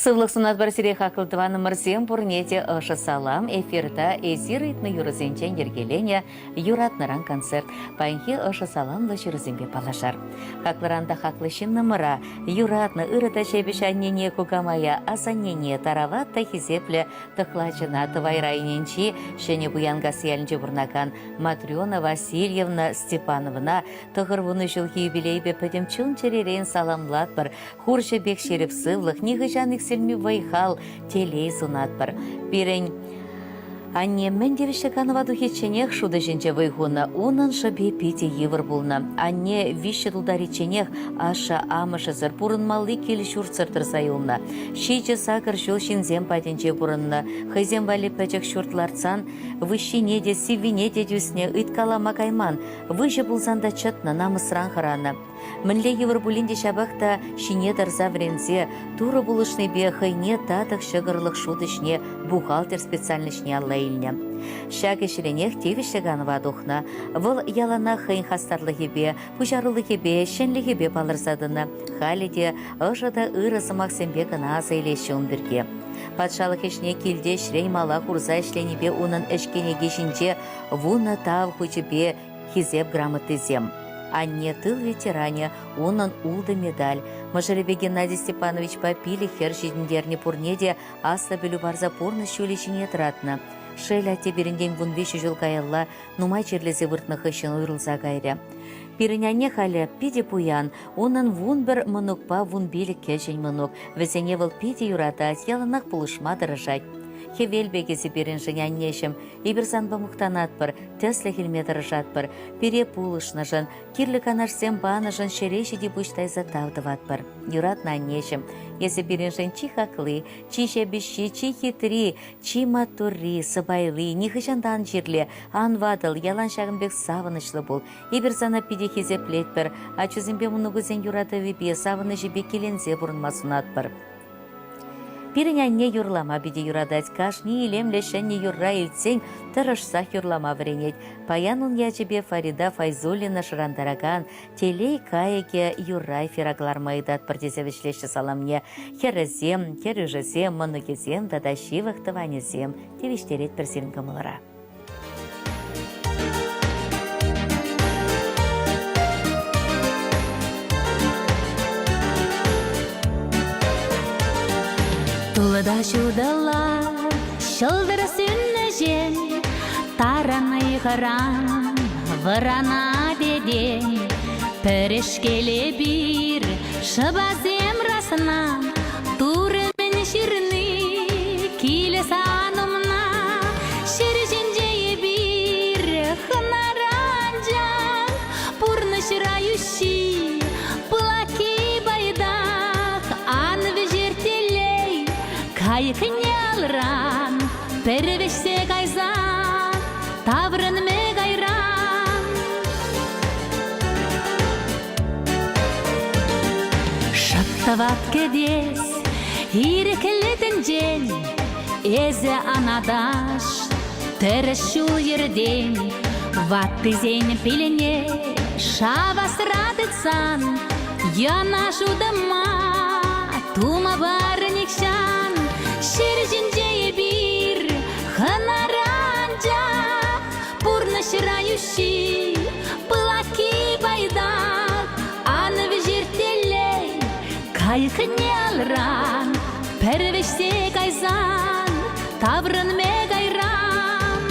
Сывлӑх сунатпӑр сире хаклӑ тӑванӑмӑрсем пурне те ӑшӑ салам. Эфирта эсир ыйтнӑ юрӑсенчен йӗркеленӗ Юратнӑран концерт. Паянхи ӑшӑ саламлӑ ҫырусемпе паллашар. Хаклӑран та хаклӑ ҫыннӑмӑра, юратнӑ ырӑ та ҫепӗҫ аннене, кукамая, асаннене, тарават та хисеплӗ тӑхлачӑна Тӑвай районӗнчи Ҫӗнӗ Пуянкасси ялӗнче пурӑнакан Матрена Васильевна Степановӑна 90 ҫулхи юбилейпе пӗтӗм чун-чӗререн саламлатпӑр, хурҫӑ пек ҫирӗп сывлӑх, нихӑҫан иксӗлми вӑй-хал, телей сунатпӑр. Пирӗн анне мӗн тивӗҫлӗ канӑва тухичченех шут ӗҫӗнче вӑй хунӑ. Унӑн шӑпи питӗ йывӑр пулнӑ. Анне виҫҫӗ тултаричченех ашшӗ-амӑшӗсӗр пурӑнмалли кил-ҫуртсӑр тӑрса юлнӑ. Ҫичӗ-сакӑр ҫул ҫынсем патӗнче пурӑннӑ. Хӑйсем валли пӗчӗк ҫурт лартсан выҫҫине те, сиввине те тӳснӗ, ыйткалама кайман. Выҫӑ пулсан та чӑтнӑ, намӑсран хӑранӑ. Мӗнле йывӑр пулин те ҫапах та ҫине тӑрса вӗренсе Турӑ пулӑшнипе хӑйне татӑк ҫӑкӑрлӑх шут ӗҫне бухгалтер специальноҫне алла илнӗ. Ҫак ӗҫренех тивӗҫлӗ канӑва тухнӑ. Вӑл яланах хӑйӗн хастарлӑхӗпе, пуҫарулӑхӗпе, ҫӗнлӗхӗпе палӑрса тӑнӑ. Халӗ те ӑшӑ та ырӑ сӑмахсемпе кӑна аса илеҫҫӗ ун пирки. Патшалӑх ӗҫне килте ӗҫрен мала хурса ӗҫленипе унӑн ӗҫ кӗнеки ҫинче вунӑ тав хучӗпе Хисеп грамотисем. Анне тыл ветеранӗ, унӑн ултӑ медаль. Мӑшӑрӗпе Геннадий Степановичпа пилӗк хӗр ҫитӗнтернӗ пурне те аслӑ пӗлӳ парса пурнӑҫ ҫулӗ ҫине тӑратнӑ. Шел, атте пирӗнтен 13 ҫул каялла нумай чирлесе выртнӑ хыҫҫӑн уйрӑлса кайрӗ. Пирӗн анне халӗ питӗ пуян, унӑн 11 мӑнукпа 15 кӗҫӗн мӑнук. Вӗсене вӑл питӗ юратать, яланах пулӑшма тӑрӑшать. Хӗвел пек эсӗ пирӗншӗн, аннеҫӗм. Эпир санпа мухтанатпӑр, тӗслӗх илме тӑрӑшатпӑр, пире пулӑшнӑшӑн, кирлӗ канашсем панӑшӑн ҫӗре ҫити пуҫ тайса тав тӑватпӑр. Юратнӑ аннеҫӗм, эсӗ пирӗншӗн чи хакли, чи ҫепӗҫҫи, чи хитри, чи маттурри, сӑпайли, нихӑҫан та ан чирле, ан ватӑл, ялан ҫакӑн пек савӑнӑҫлӑ пул. Эпир сана питӗ хисеплетпӗр, ачусемпе мӑнукусен юратӑвӗпе, савӑнӑҫӗпе киленсе пурӑнма сунатпӑр. Пирӗн анне юрлама питӗ юратать. Кашни илемлӗ ҫӗнӗ юрра илтсен тӑрӑшсах юрлама вӗренет. Паян ун ячӗпе Фарида Файзуллина шӑрантаракан Телей кайӑкӗ юрра эфира кӑларма ыйтатпӑр тесе вӗҫлеҫҫӗ саламне хӗрӗсем, кӗрӳшӗсем, мӑнукӗсем тата ҫывӑх тӑванӗсем тивӗҫтеретпӗр сирӗн кӑмӑлӑра. Тулӑта ҫутӑла ҫӑлтӑр сӳннӗҫем тарӑн ыйхӑран вӑрана тетен пӗрешкел эпир шӑпасем расна Турӑ мӗн ҫырни килӗ сан умна ҫӗр ҫинче эпир хӑнара анчах пурнӑҫра йӳҫҫи пылакки пайтах ан вӗҫерт телей кайӑкне алран пӗр вӗҫсе кайсан таврӑнмӗ кайран Шӑп тӑват кӗтес ирӗклӗ тӗнчен Эсӗ анаташ тӗрӗс ҫул-йӗртен Ваттисен пилне шавасра тытсан Йӑнӑш утӑма тума пар нихҫан Ҫӗр ҫинче эпир хӑнара анчах Пурнӑҫра йӳҫҫи, пылакки пайтах, ан вӗҫерт телей, кайӑкне алран, пӗр вӗҫсе кайсан таврӑнмӗ кайран.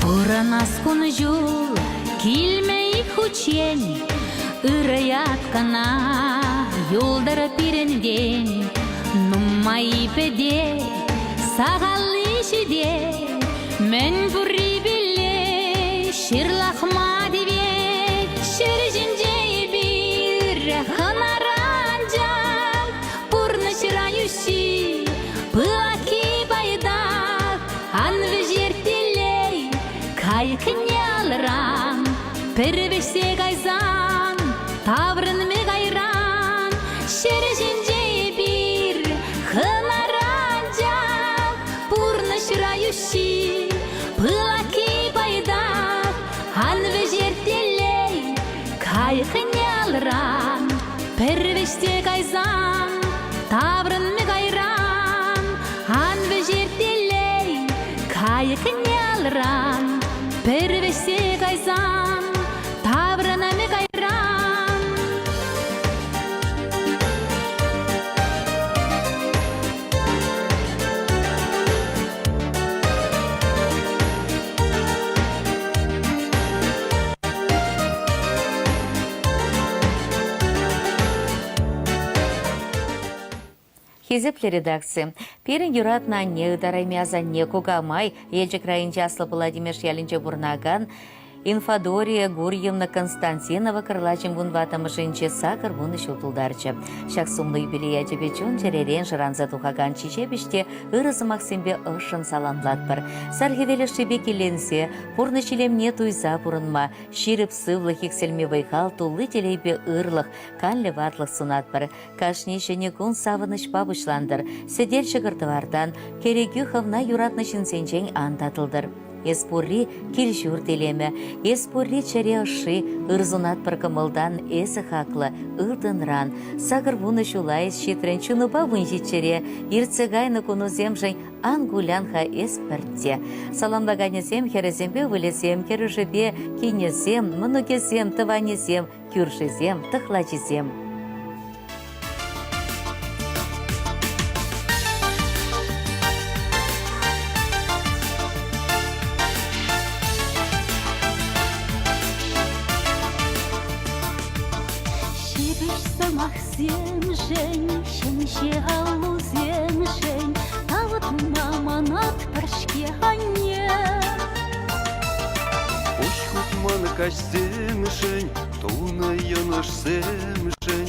Пурӑнас кун-ҫул килмӗ ик хутчен, Ырӑ ят кӑна юлтӑр пирӗнтен. Нумай пӗтет, сахалли ҫитет, Мӗн пуррипелле ҫырлахма тивет. Ҫӗр ҫинче эпир хӑнара анчах, Пурнӑҫра йӳҫҫи, пылакки пайтах, Ан вӗҫерт телей, кайӑкне алран, Пӗр вӗҫсе кайсан таврӑнмӗ кайран. Пӗр вӗҫсе кайсан таврӑнмӗ кайран, ан вӗҫер телей кайӑкне алран. Пӗр вӗҫсе кайсан таврӑнмӗ кайран. Хисеплӗ редакци, пирӗн юратнӑ анне ытарайми асанне кукамай Елчӗк районӗнчи Аслӑ Пӑла Тимеш ялӗнче пурӑнакан Инфодория Гурьевна Константинова кӑрлачӑн вунваттӑмӗшӗнче 80 ҫул тултарчӗ. Ҫак сумлӑ юбилей ячӗпе чун-чӗререн шӑранса тухакан чи ҫепӗҫ те ырӑ сӑмахсемпе ӑшшӑн саламлатпӑр. Сар хӗвел ӑшшипе киленсе, пурнӑҫ илемне туйса пурӑнма, ҫирӗп сывлӑх иксӗлми вӑй-хал, тулли телейпе ырлӑх, канлӗ ватлӑх сунатпӑр. Кашни ҫӗнӗ кун савӑнӑҫпа пуҫлантӑр. Сӗтел ҫӑкӑр-тӑвартан, кӗрекӳ хӑвна юратнӑ ҫынсенчен ан татӑлтӑр. Эс пурри кил-ҫурт илемӗ, эс пурри чӗре ӑшши, ыр сунатпӑр кӑмӑлтан, эсӗ хаклӑ, ылтӑнран. 80 ҫула эс ҫитрӗн, чунупа вунҫиччӗре, иртсе кайнӑ кунусемшӗн ан кулян-ха эс пӗртте. Саламлаканӗсем хӗрӗсемпе ывӑлӗсем, кӗрӳшӗпе кинӗсем, мӑнукӗсем, тӑванӗсем, кӳршисем, тӑхлачисем. Ҫепӗҫ сӑмахсемшӗн, ҫемҫе аллусемшӗн тавӑтма манатпӑр-ҫке анне. Куҫ хупман каҫсемшӗн, тунӑ йӑнӑшсемшӗн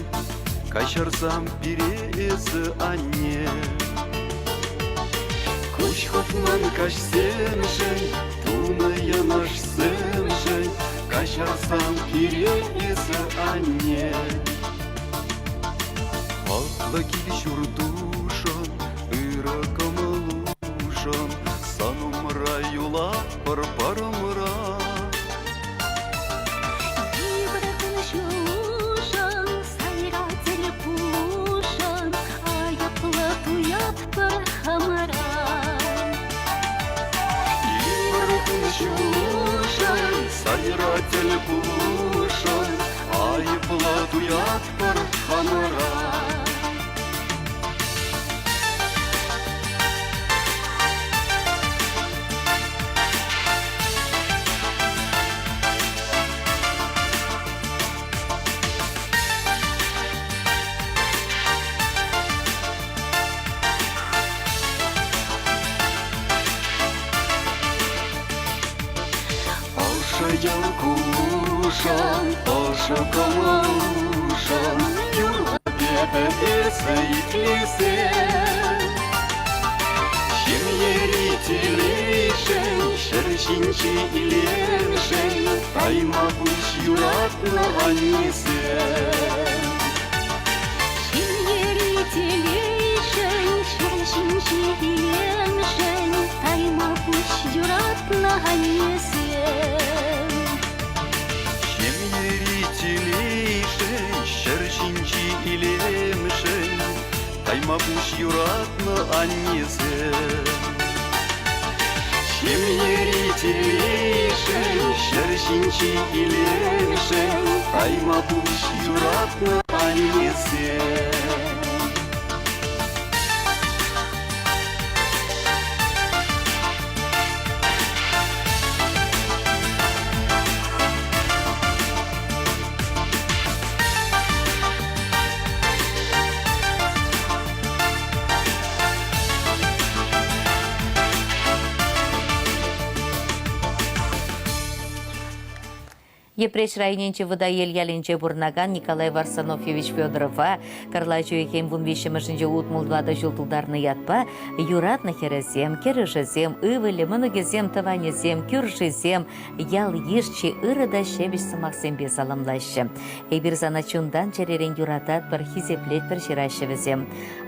каҫарсам пире эсӗ, анне. Куҫ хупман каҫсемшӗн, тунӑ йӑнӑшсемшӗн каҫарсам пире эсӗ, анне. Хаклӑ кил-ҫуртушӑн, ырӑ кӑмӑлушӑн сан умра юлатпӑр парӑмра. Йывӑр кун-ҫулшӑн, сайра тӗл пулушӑн айӑплӑ туятпӑр хамӑра. Йывӑр кун-ҫулшӑн, сайра тӗл пулушӑн айӑплӑ туятпӑр хамӑра. Ӑшӑ ял кулушӑн, ӑшӑ кӑмӑлушӑн юрлап эпӗ эсӗ итлесе. Ҫемьери телейшӗн, ҫӗр ҫинчи илемшӗн тайма пуҫ юратнӑ аннесем. Ҫемьери телейшӗн, ҫӗр ҫинчи илемшӗн тайма пуҫ юратнӑ аннесем. Ҫемьери телейшӗн, ҫӗр ҫинчи илемшӗн тайма пуҫ юратнӑ аннесем. Ҫемьери телейшӗн, ҫӗр ҫинчи илемшӗн тайма пуҫ юратнӑ аннесем. Йӗпреҫ районӗнчи Вӑтаел ялӗнче пурӑнакан Николай Варсонофьевич Федорова Кӑрлач уйӑхӗн вунвиҫҫӗмӗшӗнче 64 ҫул тултарнӑ ятпа юратнӑ хӗрӗсем, кӗрӗшӗсем, ывӑлӗ, мӑнукӗсем, тӑванӗсем, кӳршисем, ял-йыш чи ырӑ та ҫепӗҫ сӑмахсемпе саламлаҫҫӗ. Эпир сана чунтан-чӗререн юрататпӑр, хисеплетпӗр ҫыраҫҫӗ вӗсем.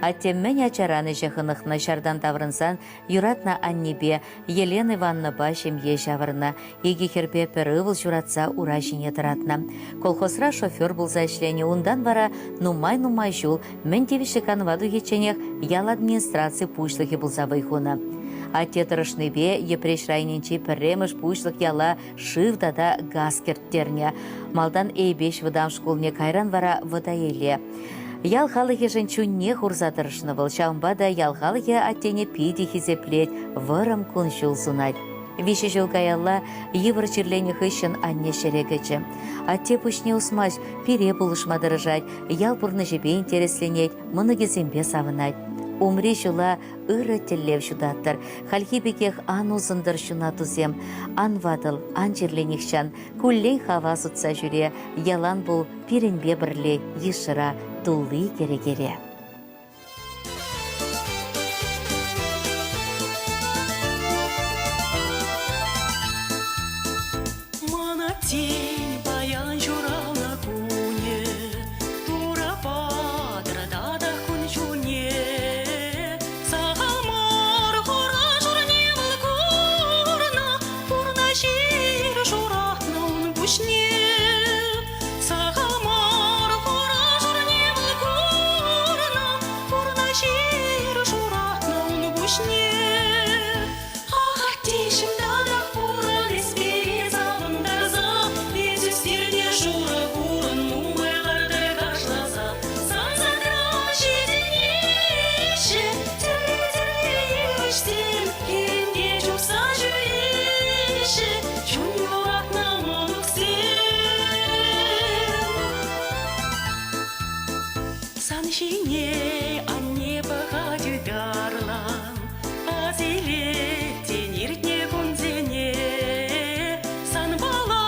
Атте мӗн ачаран ӗҫе хӑнӑхнӑ ҫартан таврӑнсан юратнӑ аннепе Елена Ивановнӑпа ҫемье ҫавӑрнӑ. Икӗ хӗрпе пӗр ывӑл ҫуратса ура. ҫине тӑратнӑ. Колхозра шофер пулса ӗҫленӗ, унтан вара нумай-нумай ҫул мӗн тивӗҫлӗ канӑва тухичченех ял администраци пуҫлӑхӗ пулса вӑй хунӑ. Атте тӑрӑшнипе Йӗпреҫ районӗнчи пӗрремӗш пуҫлӑх яла шыв тата газ кӗрттернӗ. Малтан Эйпеҫ вӑтам шкулне, кайран вара Вӑтаеле. Ял халӑхӗшӗн чунне хурса тӑрӑшнӑ вӑл, ҫавӑнпа та ял халӑхӗ аттене питӗ хисеплет, вӑрӑм кун-ҫул сунать. Виҫӗ ҫул каялла йывӑр чирленӗ хыҫҫӑн анне ҫӗре кӗчӗ. Атте пуҫне усмасть, пире пулӑшма тӑрӑшать, ял пурнӑҫӗпе интересленет, мӑнукӗсемпе савӑнать. Умри ҫула ырӑ тӗллев ҫутаттӑр. Хальхи пекех ан усӑнтӑр ҫунатусем, ан ватӑл, ан чирле нихҫан. Куллен хавас утса ҫӳре, ялан пул пирӗнпе пӗрле йышра тулли кӗрекере. Мана тен паян ҫуралнӑ кунӗ, Турӑ патӑр татах кун-ҫулне. Сахал мар хура-шурне вӑл курнӑ, Пурнӑҫ ир шуратнӑ ун пуҫне. Сахал мар хура-шурне вӑл курнӑ, Пурнӑҫ ир шуратнӑ ун пуҫне. Ах, аттеҫӗм, татах пурӑн эс пире савӑнтарса, Эс ӳстернӗ шурӑ хурӑн нумай лартӑр кашласа. Сан садра ҫитӗнеҫҫӗ тӗрлӗ-тӗрлӗ йывӑҫсем, хирӗнте чупса ҫӳреҫҫӗ чун юратнӑ мӑнуксем. Сан ҫине анне пӑхать ытарлан, Асилеттен иртнӗ кунсене. Санпала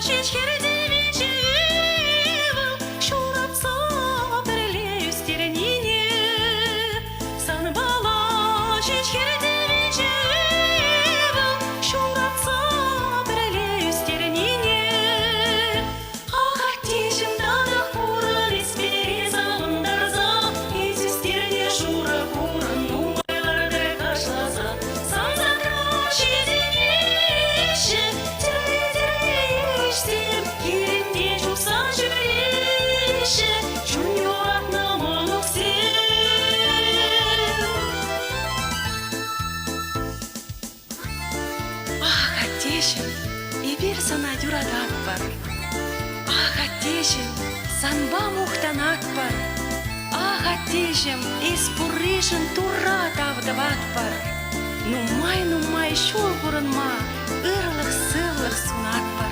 ҫеҫ хӗрте виҫӗ ывӑл ҫуратса пӗрле ӳстернине. Санпала ҫеҫ хӗрте виҫӗ ывӑл ҫуратса пӗрле ӳстернине. Ах, аттеҫӗм, татах пурӑн эс пире савӑнтарса, Эс ӳстернӗ шурӑ хурӑн нумай лартӑр кашласа. Сан садра ҫитӗнеҫҫӗ тӗрлӗ-тӗрлӗ йывӑҫсем, Килӗнте чупса ҫӳреҫҫӗ чун юратнӑ мӑнуксем. Ах, аттеҫӗм, эпир сана юрататпӑр. Ах, аттеҫӗм, санпа мухтанатпӑр. Ах, аттеҫӗм, эс пурришӗн Турра тав тӑватпӑр. Нумай-нумай ҫул пурӑнма ырлӑх-сывлӑх сунатпӑр.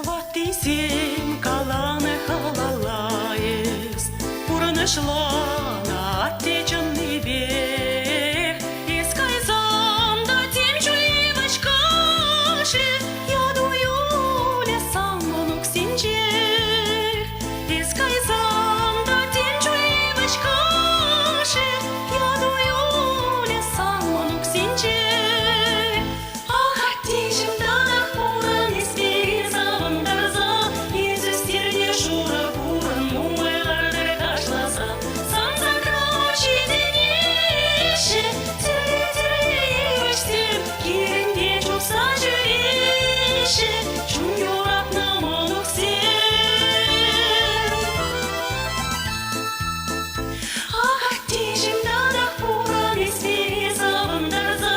Ваттисем каланӑ халала эс, пурнӑҫланӑ атте чӑннипех. Эс кайсан та тем чуль йывӑҫ кашлӗ, Яту юлӗ сан мӑнуксенчех. Эс кайсан та тем чуль йывӑҫ кашлӗ, Яту юлӗ сан мӑнуксенчех. Ах, аттеҫӗм, татах пурӑн эс пире савӑнтарса, Эс ӳстернӗ шурӑ хурӑн нумай лартӑр кашласа. Сан садра ҫитӗнеҫҫӗ тӗрлӗ-тӗрлӗ йывӑҫсем, Килӗнте чупса ҫӳреҫҫӗ чун юратнӑ мӑнуксем. Ах, аттеҫӗм, татах пурӑн эс пире савӑнтарса,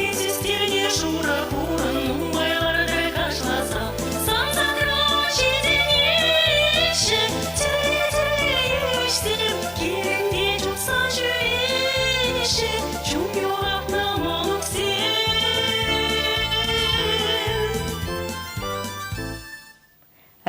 Эс ӳстернӗ шурӑ хурӑн нумай лартӑр кашласа. Сан садра ҫитӗнеҫҫӗ тӗрлӗ-тӗрлӗ йывӑҫсем, Килӗнте чупса ҫӳреҫҫӗ чун юратнӑ мӑнуксем.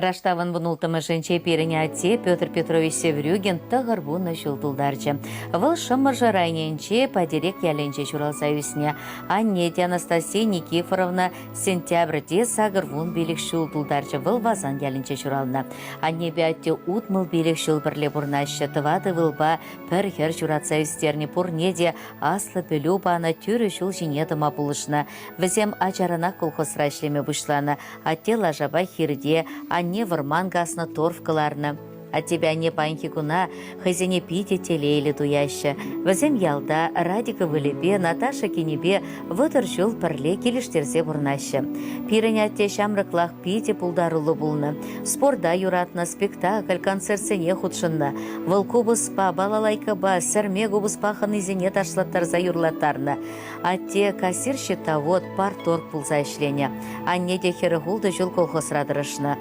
Раштавӑн вунулттӑмӗшӗнче пирӗн атте Петр Петрович Севрюгин 90 ҫул тултарчӗ. Вӑл Шӑмӑршӑ районӗнчи Патирек ялӗнче ҫуралса ӳснӗ. Анне те Анастасия Никифоровна сентябрьте 85 ҫул тултарчӗ. Вӑл Васан ялӗнче ҫуралнӑ. Аннепе атте 65 ҫул пӗрле пурӑнаҫҫӗ. Тӑватӑ ывӑлпа пӗр хӗр ҫуратса ӳстернӗ. Пурне те аслӑ пӗлӳ панӑ, тӳрӗ ҫул ҫине тӑма пулӑшнӑ. Вӗсем ачаранах колхозра ӗҫлеме пуҫланӑ. Атте лашапа хирте, анне вӑрман каснӑ, торф кӑларнӑ. Аттепе анне паянхи куна хӑйсене питӗ телейлӗ туяҫҫӗ. Вӗсем ялта Радик ывӑлӗпе, Наташа кинӗпе 30 ҫул пӗрле килӗштерсе пурӑнаҫҫӗ. Пирӗн атте ҫамрӑклах питӗ пултаруллӑ пулнӑ. Спорта юратнӑ, спектакль, концертсене хутшӑннӑ. Вӑл купӑспа, балалайкӑпа, сӗрме купӑспа хӑнисене ташлаттарса юрлаттарнӑ. Атте кассир-счетовод, парторг пулса ӗҫленӗ. Анне те 46 ҫул колхозра тӑрӑшнӑ.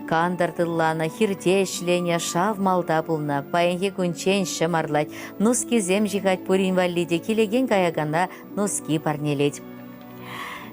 Кантӑр тылланӑ, хирте ӗҫленӗ, шав малта пулнӑ. Паянхи кунччен ҫӑм арлать, нускисем ҫыхать пурин валли те килекен каякана нуски парнелет.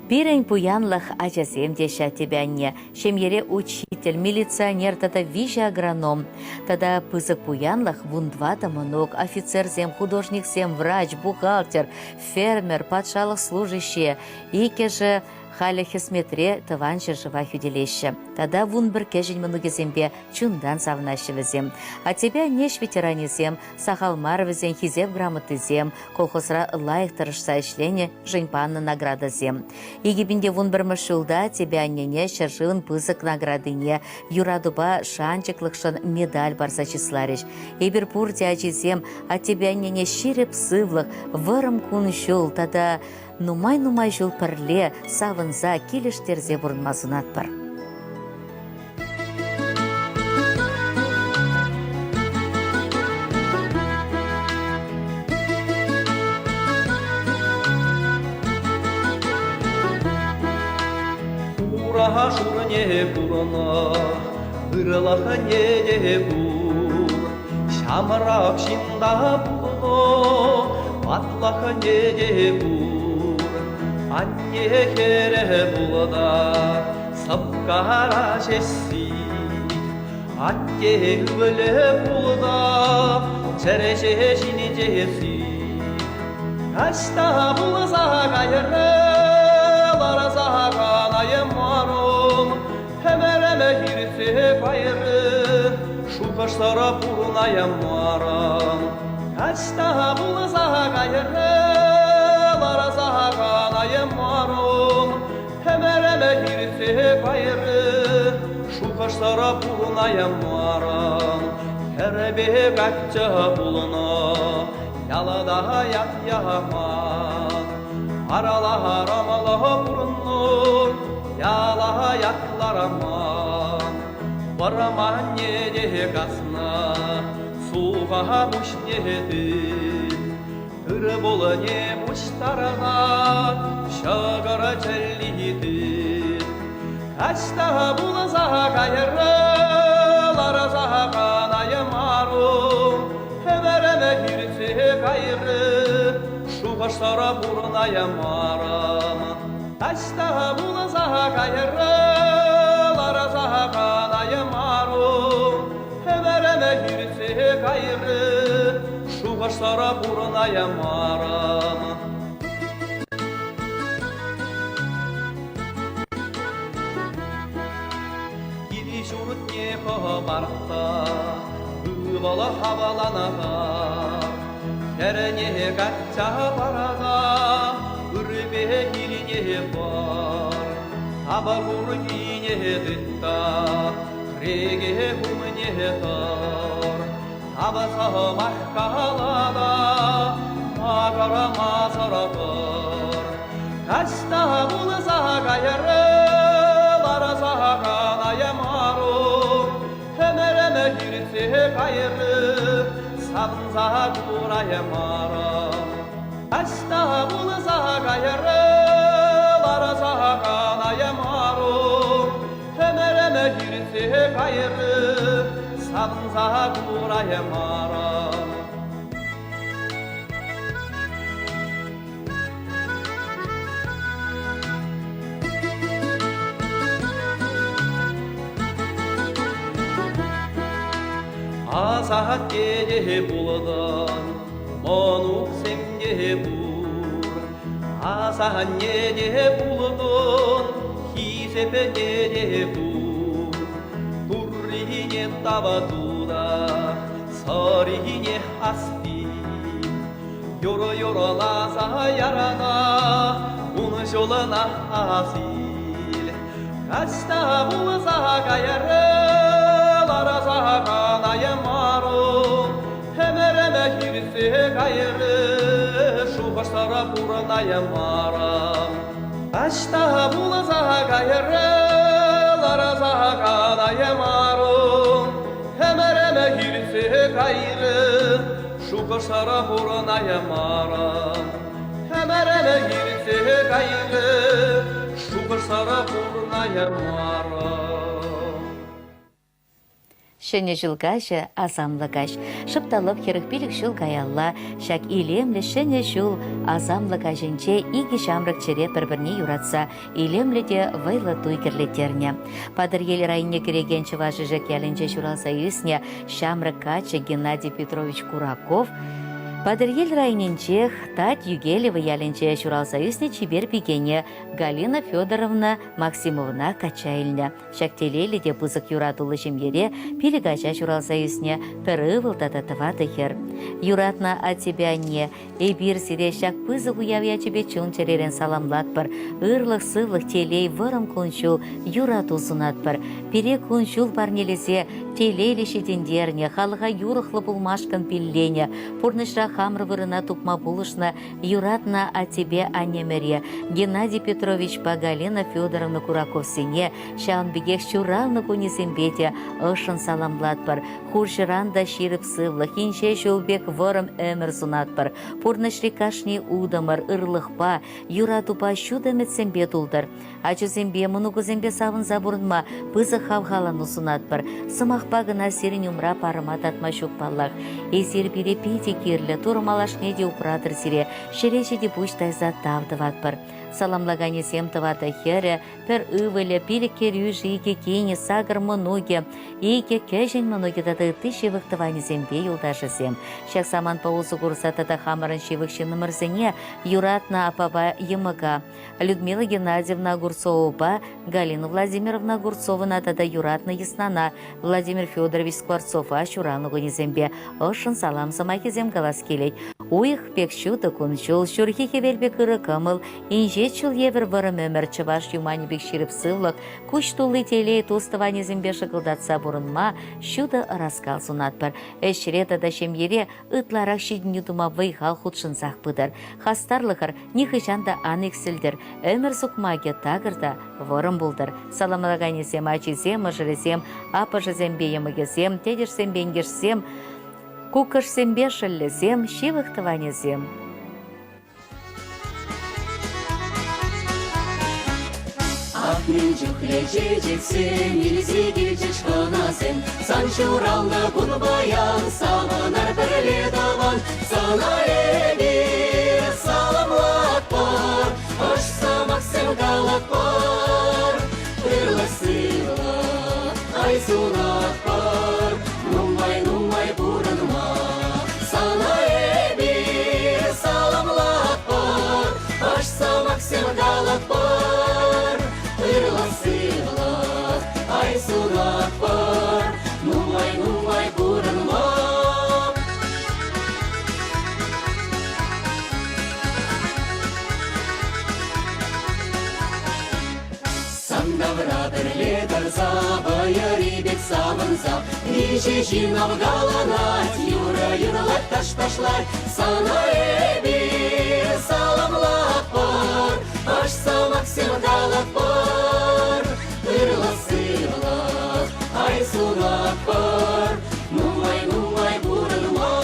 Пирӗн пуянлӑх ачасем теҫҫӗ аттепе анне. Ҫемьере учитель, милиционер тата виҫӗ агроном. Тата пысӑк пуянлӑх 14 мӑнук, офицерсем, художниксем, врач, бухгалтер, фермер, патшалӑх служащийӗ. Иккӗшӗ халӗ хӗсметре тӑван ҫӗршыва хӳтӗлеҫҫӗ. Тата 11 кӗҫӗн мӑнукӗсемпе чунтан савӑнаҫҫӗ вӗсем. Аттепе анне ӗҫ ветеранӗсем, сахал мар вӗсен Хисеп грамотисем, колхозра лайӑх тӑрӑшса ӗҫленӗшӗн панӑ наградӑсем. 2011 ҫулта Аттепе аннене ҫӗршывӑн пысӑк наградине юратупа шанчӑклӑхшӑн медаль парса чысларӗҫ. Эпир пурте ачисем аттепе аннене ҫирӗп сывлӑх, вӑрӑм кун-ҫул тата нумай-нумай ҫул пӗрле савӑнса килӗштерсе пурӑнма сунатпӑр. Хура шурне курнӑ, ырӑлӑхне те пур. Ҫамрӑк ҫын та пулнӑ, ватлӑхне те пур. Анне хӗрӗ пулнӑ, сӑпкара ҫеҫ-и. Атте ывӑлӗ пулнӑ, чӗреҫе ҫинче-си. Таҫта пулса кайрӗ, ларса канаймарӑм, ӗмӗрӗм иртсе кайрӗ, шухӑшсӑр пурӑнаймарӑм. Таҫта пулса кайрӗ, ларса канаймарӑм, ӗмӗрӗм иртсе кайрӗ, шухӑшсӑр пурӑнаймарӑм. Хӗрпе каччӑ пулнӑ, Ялта ят яман, араларамалла пурӑннӑ, яла ятлараман. Вӑрманне те каснӑ, суха пуҫне тыт. Тыр-пулне пуҫтарнӑ, ҫӑкӑр чӗлли тыт. Таҫта пулса кайрӗ, ларса канаймарӑм. Ӗмӗрӗме иртсе кайрӗ, шухӑшсӑр пурӑнаймарӑм. Таҫта пулса кайрӗ, ларса канаймарӑм. Ӗмӗрӗме иртсе кайрӗ, шухӑшсӑр пурӑнаймарӑм. Кил-ҫуртне хӑпартса ывӑл хаваланса хӗрне качча парса ырӑпе килне пар. Тапа куркине тытта кӗреке умне тӑр. Тапа сӑмах калата макӑрмасӑр тӑр. Таҫта пулса кайрӗ, ларса канаймарӑм. Ӗмӗрӗм иртсе кайрӗ, савӑнса кураймарӑм. Таҫта пулса кайрӗ, ларса канаймарӑм. Ӗмӗрӗм иртсе кайрӗ, савӑнса кураймарӑм. Асатте те пултӑн, мӑнуксем те пур. Асанне те пултӑн, хисепе те пур. Туррине тава тута, сӑрине аспи. Юрӑ юрласа ярана, ун ҫулӑна асил. Таҫта пулса кайрӗ, ларса канаймарӑм. Ӗмӗрӗмӗ хирсе кайрӗ, шухӑшсӑр пурӑнаймарӑм. Таҫта пулса кайрӗ, ларса канаймарӑм. Ӗмӗрӗмӗ хирсе кайрӗ, шухӑшсӑр пурӑнаймарӑм. Ӗмӗрӗмӗ хирсе кайрӗ, шухӑшсӑр пурӑнаймарӑм. Ҫӗнӗ ҫул каҫӗ асамлӑ каҫ. Шӑп та лӑп 45 ҫул каялла ҫак илемлӗ ҫӗнӗ ҫул асамлӑ каҫӗнче икӗ ҫамрӑк чӗре пӗр-пӗрне юратса илемлӗ те вӑйлӑ туй кӗрлеттернӗ. Патӑрьел районне кӗрекен Чӑваш Ишек ялӗнче ҫуралса ӳснӗ ҫамрӑк каччӑ Геннадий Петрович Кураков Патӑрьел районӗнчех Тать Югелево ялӗнче ҫуралса ӳснӗ чипер пикене Галина Федоровна Максимовна качча илнӗ. Ҫак телейлӗ те пысӑк юратуллӑ ҫемьере пилӗк ача ҫуралса ӳснӗ, пӗр ывӑл тата тӑватӑ хӗр. Юратнӑ аттепе анне, эпир сире ҫак пысӑк уяв ячӗпе чун-чӗререн саламлатпӑр, ырлӑх-сывлӑх, телей, вӑрӑм кун-ҫул, юрату сунатпӑр. Пире кун-ҫул парнелесе телейлӗ ҫитӗнтернӗ, халӑха юрӑхлӑ пулмашкӑн пилленӗ, пурнӑҫра хамӑр вырӑна тупма пулӑшнӑ юратнӑ аттепе аннемӗре Геннадий Петровичпа Галина Федоровна Кураковсене ҫавӑн пекех ҫуралнӑ кунӗсемпе те ӑшшӑн саламлатпӑр. Хурҫӑран та ҫирӗп сывлӑх, инҫе ҫул пек вӑрӑм ӗмӗр сунатпӑр. Пурнӑҫри кашни утӑмӑр ырлӑхпа, юратупа ҫут ӗмӗтсемпе тултӑр. Ачусемпе, мӑнукусемпе савӑнса пурӑнма пысӑк хавхалану сунатпӑр. Сӑмахпа кӑна сирӗн умра парӑма татма ҫук паллах. Эсир пире питӗ кирлӗ, Турӑ малашне те упратӑр сире. Ҫӗре ҫити пуҫ тайса тав тӑватпӑр. Саламлаканӗсем тӑватӑ хӗрӗ, пӗр ывӑлӗ, пилӗк кӗрӳшӗ, икӗ кинӗ, сакӑр мӑнукӗ, икӗ кӗҫӗн мӑнукӗ тата ытти ҫывӑх тӑванӗсемпе юлташӗсем. Ҫак самантпа усӑ курса тата хамӑрӑн ҫывӑх ҫыннӑмӑрсене юратнӑ аппапа йӑмӑка Людмила Геннадьевна Огурцовӑпа Галина Владимировна Огурцовӑна тата юратнӑ йыснана Владимир Федорович Скворцова ҫуралнӑ кунӗсемпе ӑшшӑн салам сӑмахӗсем калас килет. Уйӑх пек ҫутӑ кун-ҫул, ҫурхи хӗвел пек ырӑ кӑмӑл, инҫет ҫул евӗр вӑрӑм ӗмӗр чӑваш юманӗ пек ҫирӗп сывлӑх, куҫ тулли телей тус-тӑванӗсемпе шӑкӑлтатса пурӑнма ҫутӑ ӑраскал сунатпӑр. Ӗҫре тата ҫемьере ытларах ҫитӗнӳ тума вӑй-хал хутшӑнсах пытӑр. Хастарлӑхӑр нихӑҫан та ан иксӗлтӗр, ӗмӗр сукмакӗ такӑр та вӑрӑм пултӑр. Саламлаканӗсем ачисем, мӑшӑрӗсем, аппӑшӗсемпе йӑмӑкӗсем, тетӗшсемпе инкӗшсем, куккӑшсемпе шӑллӗсем, ҫывӑх тӑванӗсем. Ах, мӗн чухлӗ чечексем илсе килчӗҫ хӑнасем, Сан ҫуралнӑ кун паян савӑнар пӗрле тӑван. Сана эпир саламлатпӑр, ӑш сӑмахсем калатпӑр. Ырлӑх-сывлӑх ай сунатпӑр, нумай-нумай пурӑнма. Сана эпир саламлатпӑр, ӑш сӑмахсем калатпӑр. Ырлӑх-сывлӑх ай сунатпӑр, нумай-нумай пурӑнма. Сан тавра пӗрле тӑрса, вӑйӑри пек савӑнса, Виҫӗ ҫын авкаланать, юрӑ юрлать, таш ташлать. Сана эпир саламлатпӑр, ӑш сӑмахсем калатпӑр. Ырлӑх-сывлӑх ай сунатпӑр, нумай-нумай пурӑнма.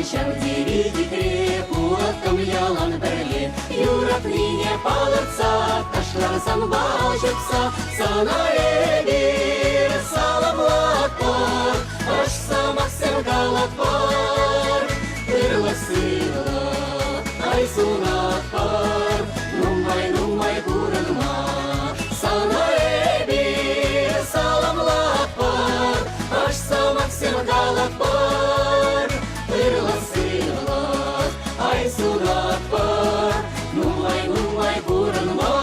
Ҫав тери хитре, пулаттӑм ялан пӗрле. Юратнине палӑртса, ташлар санпа ҫупса, сана эпир саламлатпӑр, ӑш сӑмахсем калатпӑр. Ырлӑх-сывлӑх, ай сунатпӑр, нумай-нумай пурӑнма. Сана эпир саламлатпӑр, ӑш сӑмахсем калатпӑр. Ырлӑх-сывлӑх, ай сунатпӑр, нумай-нумай пурӑнма.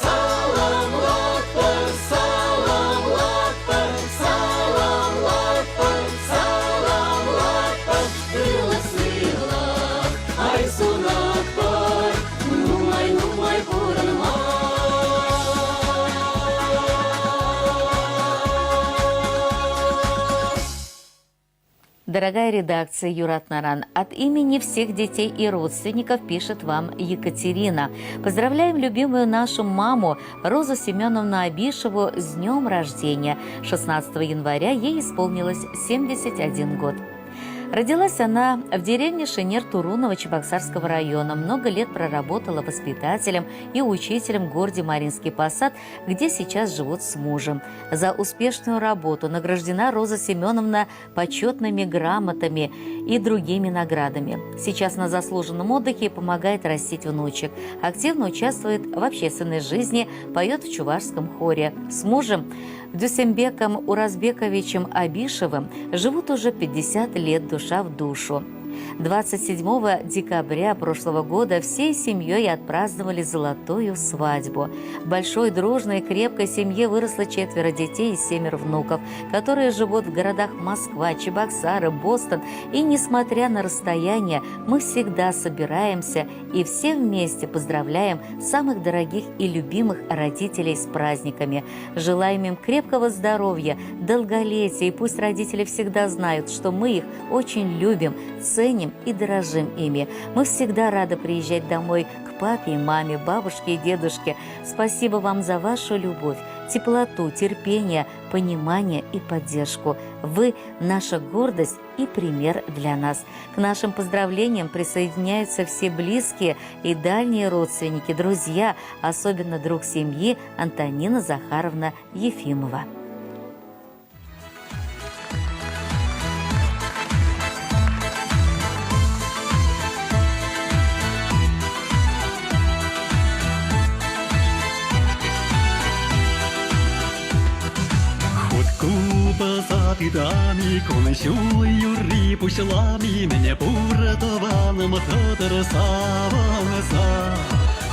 Саламлатпӑр, саламлатпӑр, саламлатпӑр, саламлатпӑр, ырлӑх-сывлӑх, ай сунатпӑр, нумай-нумай пурӑнма. Дорогая редакция Юратнаран, от имени всех детей и родственников пишет вам Екатерина. Поздравляем любимую нашу маму Розу Семеновну Абишеву с днем рождения. 16 января ей исполнилось 71 год. Родилась она в деревне Шенер-Турунова Чебоксарского района. Много лет проработала воспитателем и учителем в городе Маринский Посад, где сейчас живут с мужем. За успешную работу награждена Роза Семеновна почетными грамотами и другими наградами. Сейчас на заслуженном отдыхе помогает растить внучек. Активно участвует в общественной жизни, поет в чувашском хоре. С мужем Дюсембеком Уразбековичем Абишевым живут уже 50 лет душа в душу. 27 декабря прошлого года всей семьей отпраздновали золотую свадьбу. В большой, дружной, крепкой семье выросло четверо детей и семеро внуков, которые живут в городах Москва, Чебоксары, Бостон. И несмотря на расстояние, мы всегда собираемся и все вместе поздравляем самых дорогих и любимых родителей с праздниками. Желаем им крепкого здоровья, долголетия, и пусть родители всегда знают, что мы их очень любим, ценим и дорожим ими. Мы всегда рады приезжать домой к папе и маме, бабушке и дедушке. Спасибо вам за вашу любовь, теплоту, терпение, понимание и поддержку. Вы – наша гордость и пример для нас. К нашим поздравлениям присоединяются все близкие и дальние родственники, друзья, особенно друг семьи Антонина Захаровна Ефимова. Купаса тытами, кун-ҫул юрри пуҫлами, мӗне пур тӑванӑм тӑтӑр савӑнса.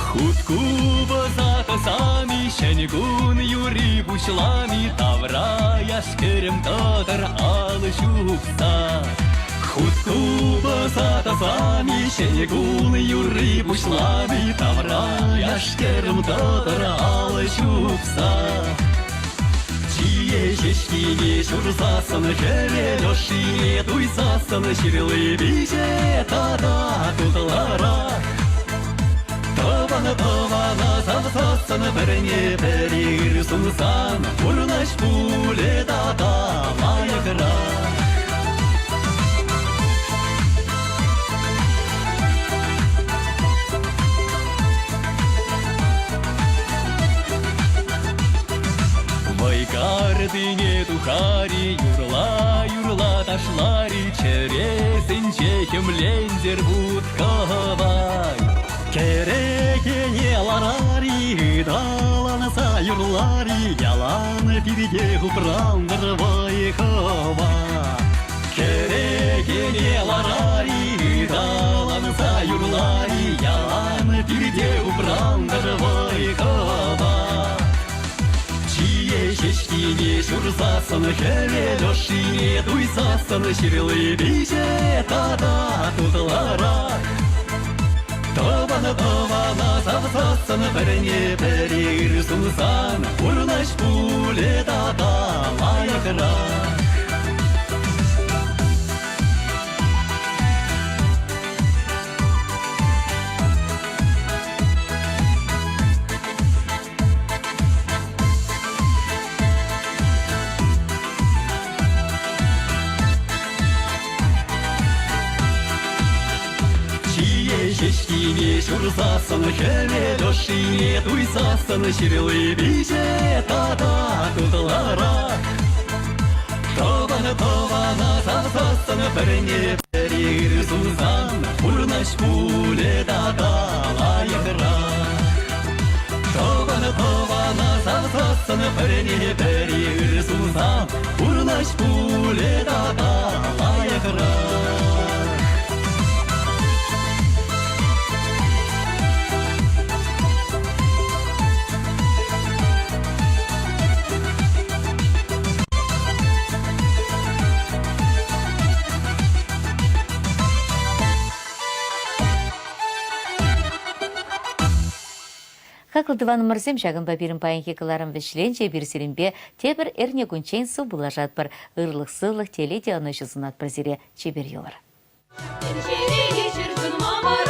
Хут купӑса тӑсами, ҫӗн кун юрри пуҫлами, тавра яш-кӗрӗм тӑтӑр алӑ ҫупса. Хут купӑса тӑсами, ҫӗн кун юрри пуҫлами, тавра яш-кӗрӗм тӑтӑр алӑ ҫупса. Чие ҫеҫкине ҫурсассӑн хӗвел ӑшшине туйсассӑн ҫырли пиҫе тата тутларах. Тӑван тӑвана савсассӑн пӗрне пӗри ыр сунсан пурнӑҫ пулӗ тата лайӑхрах. Вӑйкартине тухари, юрла-юрла ташлари, чӗресенче хӗмлентер вут-кӑвай. Кӗрекене ларари, ыталанса юрлари, ялан пирте упрантӑр вӑй-хӑва. Кӗрекене ларари, ыталанса юрлари, ялан пирте упрантӑр вӑй-хӑва. Чие ҫеҫкине ҫурсассӑн, хӗвел ӑшшине туйсассӑн ҫырли пиҫе тата тутларах. Тӑван тӑвана савсассӑн, пӗрне пӗри ыр сунсан, пурнӑҫ пулӗ тата лайӑхрах. ӑшшине ҫурсассӑн, хӗвел ӑшшине туйсассӑн ҫырли пиҫет тата тутлӑрах. Тӑван тӑвана савсассӑн пӗрне пӗри ыр сунсан пурнӑҫ пулӗ тата лайӑхрах. Тӑван тӑвана савсассӑн пӗрне пӗри ыр сунсан пурнӑҫ пулӗ тата лайӑхрах. Хаклӑ тӑванӑмӑрсем, ҫакӑнпа пирӗн паянхи кӑларӑм вӗҫленчӗ. Эпир сирӗнпе тепӗр эрнекунччен сывпуллашатпӑр. Ырлӑх-сывлӑх, телей те ӑнӑҫу сунатпӑр сире. Чипер юлӑр. Тӗнчере ҫӗр чунма.